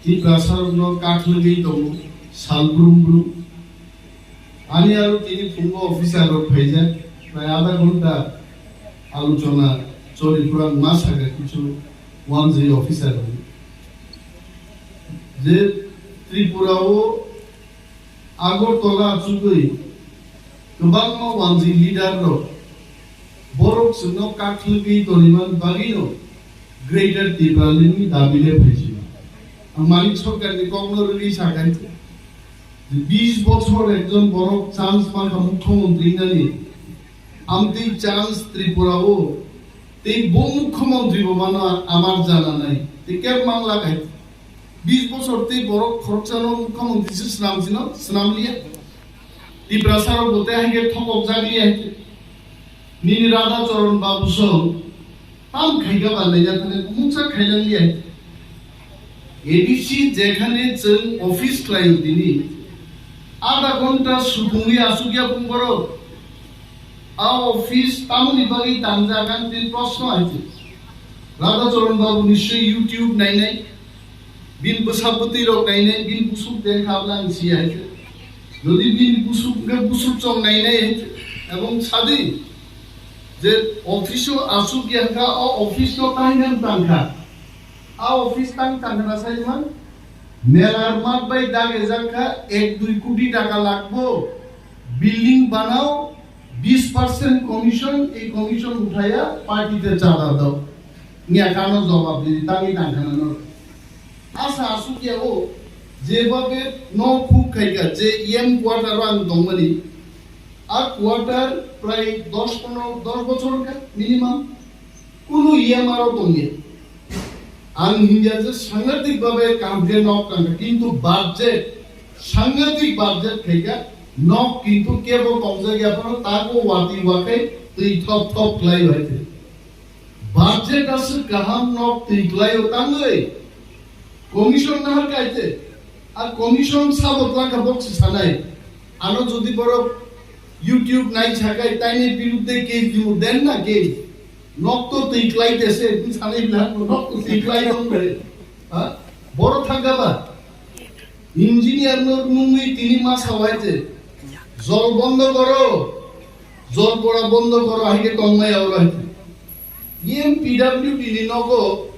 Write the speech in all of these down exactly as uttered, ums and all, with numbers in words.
Tiprasarokno kakhwlwi tongo sal brum brum. Ani aro tini phungo officer rok phaijak, prai adha ghonta alochona choli, pura ma sakha kichu wanjwi officer rok. Je Tripura o Agartala achugwi kwbangma wanjwi leader rok borok chwngno kakhwlwi toniman bagwino Greater Tipraland ni dabi le phaisino. Ang Manik Sarkar ni kokno rwgwi sakha, bis bochor ekjon borok chance mankha mukhyamantri nani, amtwi chance Tripura o tei bo mukhyamantri bo mano amar jana nai, tei kek mangla khai. Bis bochor tei borok khoroksano mukhyamantri se swnam sino, swnam liya. Tiprasa rok bo tei hai khe thokok jak liya hai khe. Nini Radha Charan Babu song tam khaika ba naina thani mungsa khailang liya hai khe. A D C jekhane chwng office khlaio tini, adha ghonta supungwi asukya bung borok. A office tamoni bagwi tangjak ang tini proshno hai khe. Radha Charan Babu nischoi YouTube nainai. Bini bwsa bwtwi rok nainai, bini busuk de kha bwla ang si hai khe. Jodi bini busuk hwnkhe busuk chong nainai hai khe. Ebong sadi je office o asuk ya kha, o office no tai nang tang kha. A office tang tang kha na sai man. Melar mat bai dage jak kha ek dui koti taka lagbo. Building banao, bis percent commission, ei commission uthaya party te chada dao. Nya kano jawab di, tangwi tangkhana no. Asa asukya o, jeba be no khuk khaika, je E M quarter o ang tongmani. A quarter prai dos pondro, dos bochor ka minimum. Kunu E M R o tongya. Ang hinya je sangatik babe kaham khe nok tangka, kintu budget, sangatik budget khaika nok kintu kebo tongjak ya phano tago wati wakai twi thop thop khlai bai khe. Budget aswk kaham nok twi khlaio tangwi. Commission nahar kaite. A commission sabo twlangkha boksi sanai. Ano jodi borok YouTube nai sakai taini birudde case dimu den na case. Nok to twi klai dese, twi sanai bilang nok to twi klai dong de. Ha? Borok thangka ba? Engineer no nungwi tini ma sawai je. Jol bondo goro. Jol pora bondo goro, hai khe tongmai oro hai khe. E M P W D ni nogo,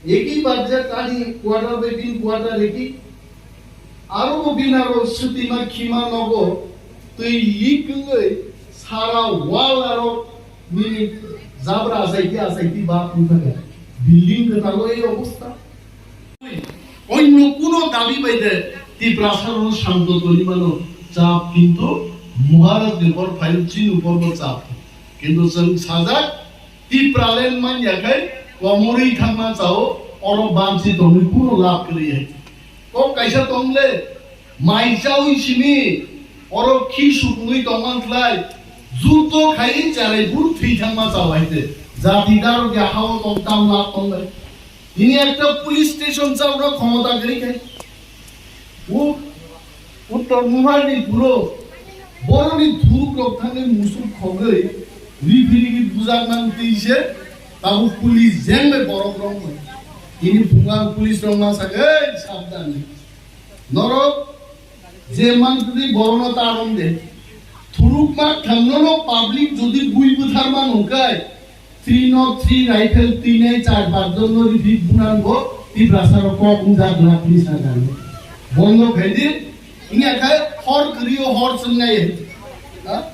eki budget ani quarter by tin quarter eki. Aro bo bini aro swtwima khima nogo, twi leak wngwi sara wall aro nini jabra achaiti achaiti ba phung thangkha. Building kwtalo ei obostha. Onno kuno dabi bai de Tiprasa rokno santo toni mano chap, kintu Maharaj ni bor phaio chini upor bo chap. Kintu chwng sajak Tipraland man ya khai komorwi thangma chao, oro banchi tongwi kuno lab kwrwi hai. Kok kaisa tongle, mai chawi simi, oro khi sukungwi tongman khlai, juto khai charai bur thwi thangma chao hai te. Jati daro ya hao tong tam lab tongle. Ini ekta police station chalna khomota gari khai. O Uttor Muharni puro boroni thuruk rok thangwi musuk khogwi rifirigi bujak nang twi se tabuk police jeng bai borok rok. Ini phungang police rok ma sak, "Ei, sabdan. Norok je mantri borokno ta rong de. Thuruk mak thamno no public jodi bui buthar man hwnkhe, three not three rifle twi nai char bar jon no rifit bunan bo Tiprasa rok kok wngjak na twi sa jani. Bondo khai di, wngya khe hor kwrwi o hor chwng nai. Ha?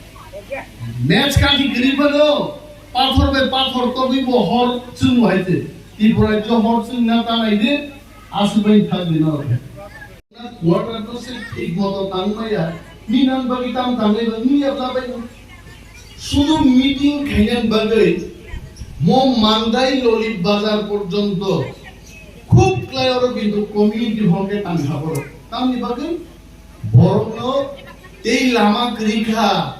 Match kati kwrwi phano, pathor bai pathor togwi bo hor chwng hai te. Tripura jo hor chwng na ta nai de, aswk bai thak di na rok." Quarter to se thik moto tangmaya, minan bagwi tam tangnai ba miya blabai no. Sudu meeting khainan bagwi mo Mandai Lolip Bazar porjonto khub klai oro kintu community hall khe tang ha borok. Tamni bagwi borokno tei lama kwrwi kha.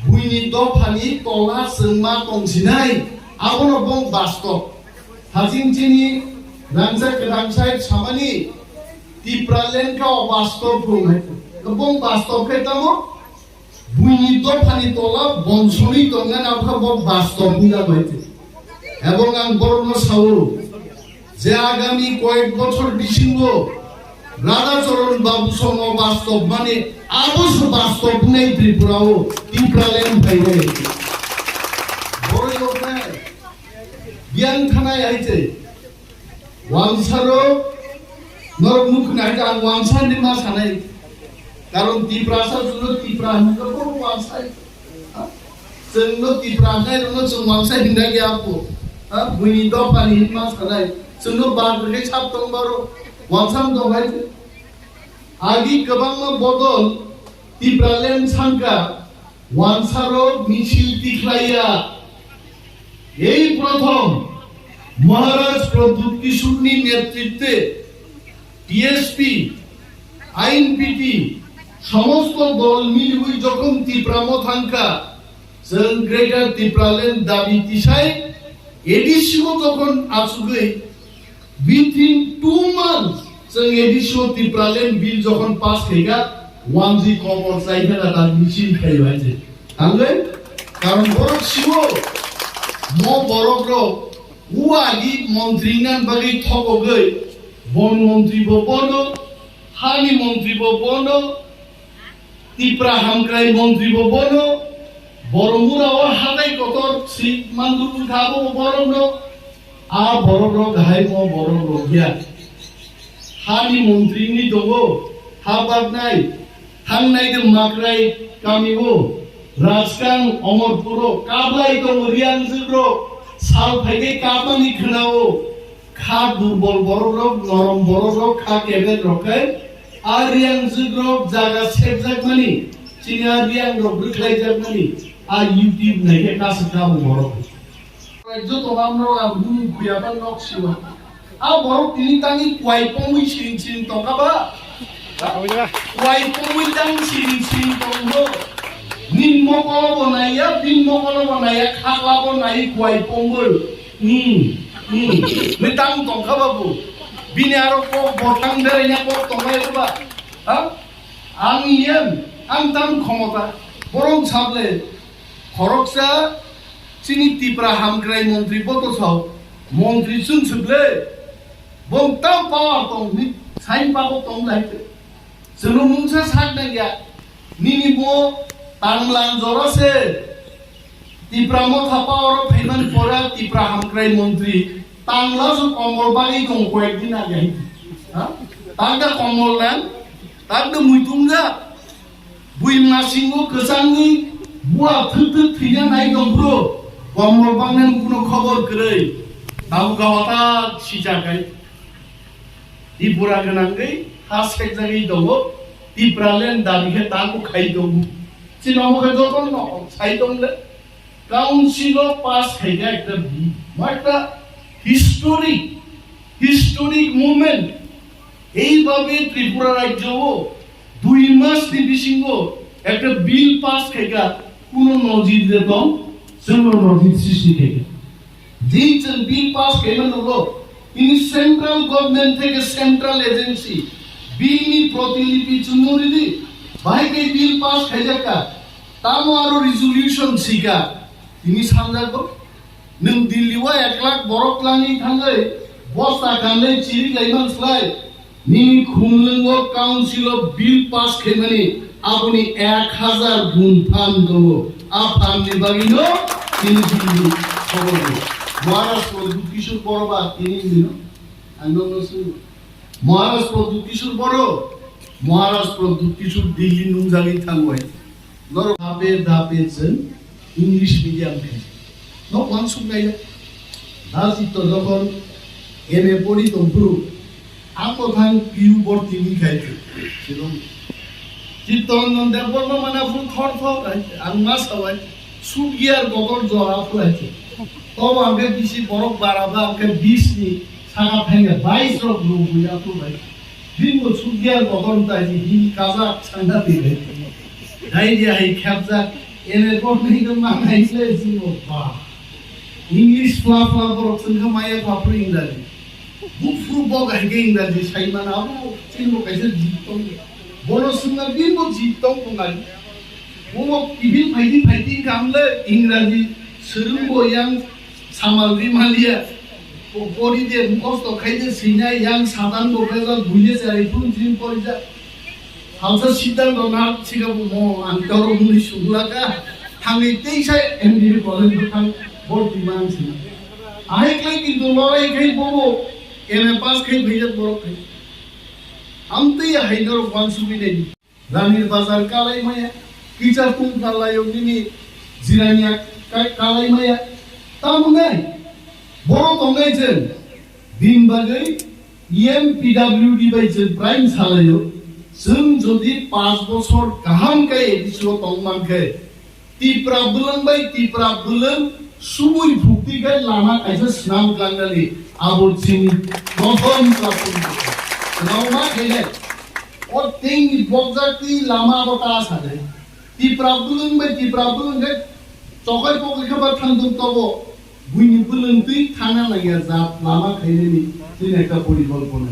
Buini dophani tola chwngma tongsinai, abono bong bastob. Haching chini rangchak kwrang side samani Tipraland kha o bastob rung hai. Bong bastob khe tamo buini dophani tola bonsoni tongnai, abo kha bong bastob wngya bai. Ebong ang borokno sao, Je agami koyek bochor bisingo Radhacharan Babu songmo bastobmani, abo se bastobnai Tripura o Tipraland phainai. Borok yoknai, biyang thanai hai se. Wansaro norok nuk nai ang wansa ni ma sanai. Karon Tiprasa juno Tipra hinga bo wansai. Ha? Chwngno Tipra hinai rokno chwng wansai hinda ge apo. Ha? Buini dopha ni hinma sanai. Chwngno bad rwgwi sap tong baro. Wansam dong hai. Agi kwbangma bodol Tipraland sangka wansaro misil tikhlaiya. এই প্রথম মহারাজ প্রদ্যুৎ কিশোরনি নেতৃত্বে TSP, INPT সমস্ত দল মিলিয়ে যখন তিপ্রামো থাংকা, जों Greater Tipraland দাবি tisai এডিসিও যখন আসুগই, within two months, जों এডিসিও Tipraland bill যখন pass khaikha, wanji kobor chai khela ta misil khai bai je. Tangwi, karon borok siwo, mo borok rok, uagi montri nan bagwi thokogwi, bon montri bo bono, hani montri bo bono, Tipra hamkrai montri bo bono, Boromura o hatai kotor si mandur wngkha abo borokno, a borok rok hai mo borok rok ya. Hani montri ni dogo, ha baknai, thangnai de makrai kami o, Rajkang, Omorpuro, kablai tongo riangjwk rok, sal phaikhe kapani khwnao, kha durbol borok rok, norom borok rok, kha kebek rok khe, a riangjwk rok jaga sepjakmani, chini a riang rok rwkhlaijakmani, a YouTube naikhe kasuk kabo borok. Joto mamrok ang bumung khuya ba nok siwa. A borok tini tangwi kwai pongwi siring siring tongkha ba? Kwai pongwi tang siring siring tongbo. Nin mokolo bo naiya, bin mokolo bo naiya, khakla bo nai kwai pongwi. Hmm, hmm. Ni tang tongkha ba bo? Bini aro kok bothang beraina kok tongnai ba? Ha? Ang yen, ang tang khomota. Borok sable. Khoroksa chini Tipra hamkrai montri boto sao, montri chwng swkle, bong tam power tong ni, sain pago tong lai te. Chwngno mungsa sak nang ya, nini bo tanglang jora se, Tipra motha power o phaiman pora Tipra hamkrai montri, tangla su komol bagwi tong koyek din age. Ha? Tangda komol nang, tangda muitung ja. Bui masingo kwchangwi bua thwk thwk thwina nai tong phuru, komol bangnani kuno khobor kwrwi. Tabuk gawata sichakai. Tripura gwnangwi ha sekjagwi tongo. Tipraland dabi khe tabuk khai tongo. Chini omo khe jotono sai tongle. Council o pass khaikha ekta bill, mo ekta historic, historic movement. Eibabe Tripura rajyo o dui mas ni bisingo ekta bill pass khaikha, kuno nojir de tong, chwngno nojir sristi khaikha. Jei chwng bill pass khaima nugo, tini central government theke central agency, bill ni protilipi chwngno ridi, bahai khe bill pass khaijakha, tamo aro resolution sika, tini sanjago, nwng Delhi o ek lakh borok twlangwi thangwi, bosta kanwi chiri laiman slai, nini khumlwngo council o bill pass khaimani aboni ek hazar gun phan tongo. A phan ni bagwino tini Delhi khobor di. Maharaj Pradyut Kishore Boro ba tini hino. Ang nokno swngo. Maharaj Pradyut Kishore Boro, Maharaj Pradyut Kishore Delhi nungjagwi thangwi. Norok dape dape chwng English medium khe. Nok wansuk nai. Da chitto jokhon M A pori tong phuru, ako thang P U borti ni khai. Chitto non Debbarma mana phuru thor thor hai. Ang ma sawai. Sut gear gotor jora phulai. To ang khe bisi borok bara ba ang khe bis ni saka thangya bais rok rubui aphulai. Bini bo sut gear gotor tai hi kajak sangha twi bai. Dai dia hai khapjak, ene bor ni ko ma nai se jimo ba. English fla fla borok sengkha maya papri Ingraji. Bufru bok hai ke Ingraji sai mana abo chini bo kaisa jitong. Bono sengkha bini bo jitong ko ngai. Bo bo kibil phaidi phaidi kamle Ingraji serung bo yang samal di malia. Pori de, mukhosto khai de, sinai yang satan bo bejal buile chai phun jin pori ja. Salsa siddhanto na siga bo mo ang toro muni sungla ka. Thangni teisa M B A college bo thang bor di man sina. Ahai klai kintu lorai khai bobo M A pass khai bhai borok khai. Amtwi hai norok wansugwi nai. Ranir bazar kalai maya, kicha tungpha layok nini jirania ka-, kalai maya. Tamunai, boro tongnai jeng, bini bagwi M P W D bai jeng prime salayo, jeng jodi panch bochor kaham kai A D C o tong mankhe, Tipra bwlwng bai Tipra bwlwng subui phukti khai lama kaisa swnam klangnani abo chini prothom chapung. Swnam ma khainai. O tengni bokjak twi lama abo ta sa de. Tipra bwlwng bai Tipra bwlwng khe chokai pokri khe ba thangdung tobo. Buini bwlwng twi thangna nangya jat lama khainani chini ekta porikolpona.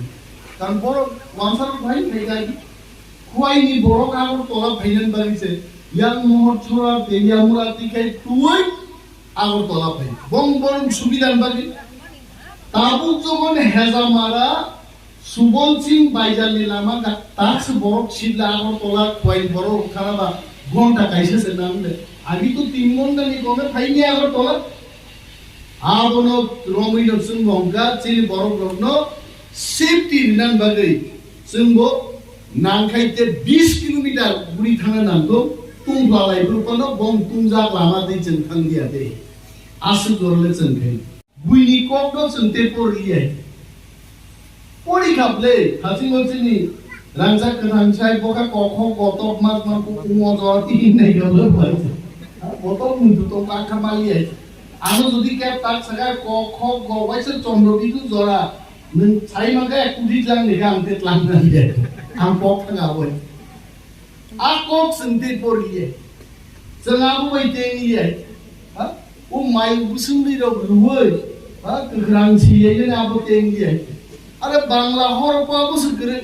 Kan borok wansarok bhai khainai. Khuaini borok Agartala phainan bagwi se yang Mohor Chora, Teliamura tikhai tuwi Agartala phai. Bong borok subidani bagwi. Tabuk jokon Hejamara, Subol Singh Baizarni lama ga-, takse borok sibla Agartala khuaini borok rok thana ba ghonta kaisa se nang le. Agi to tin ghonta ni kome phaini Agartala. Abono romwi rok chwng bo hwnkha chini borok rokno safety rinani bagwi chwngbo nangkhai te bis kilometer guri thangna nangkuk tungpla lai phano bong tungjak lama tei chwng thanglia de aswk jorole chwng khai buini kokno chwng tei porliya. Pori kha ble, hasingo chini rangchak kwthang sai, bokha kokhok kotok mas mas kumo jor tini nai galo bai. Botol muitu to tak kha mali ai. Ano jodi kep tak saga kokhok go waisa chondro bidu jora. Nwng sai mangka ek kudi jang ni gang te tlang na ye. Ang kok thang aboi. A kok chwng tei poriye. Chwng abo bai teng ye. Ha? O mai bwswngni rok rwui. Ha? Kwkhwrang si ye ne abo teng ye. Are Bangla hor pa bo se kwrwi.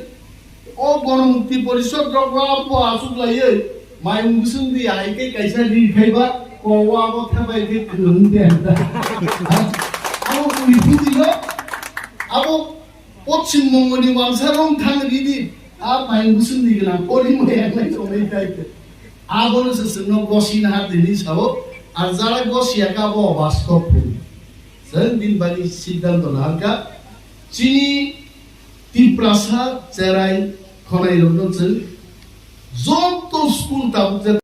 O Ganamukti Porishad rok bo abo asuk laiye. Mai bwswngni hai khe kaisa ri khai ba ko wa abo thabai khe kwrwng de. Ha? Abo ui phuti no. Abo Poschim Bongoni wangsa rong thang ridi, a pain busung di gana, pori mo yang lai chonai kai te. Abono se sengno gosi na hat dini sao, ar jara gosi ya ka bo bastob pun. Seng din bagi siddhanto na ka, chini Tiprasa cherai khonai rokno seng, joto school tabuk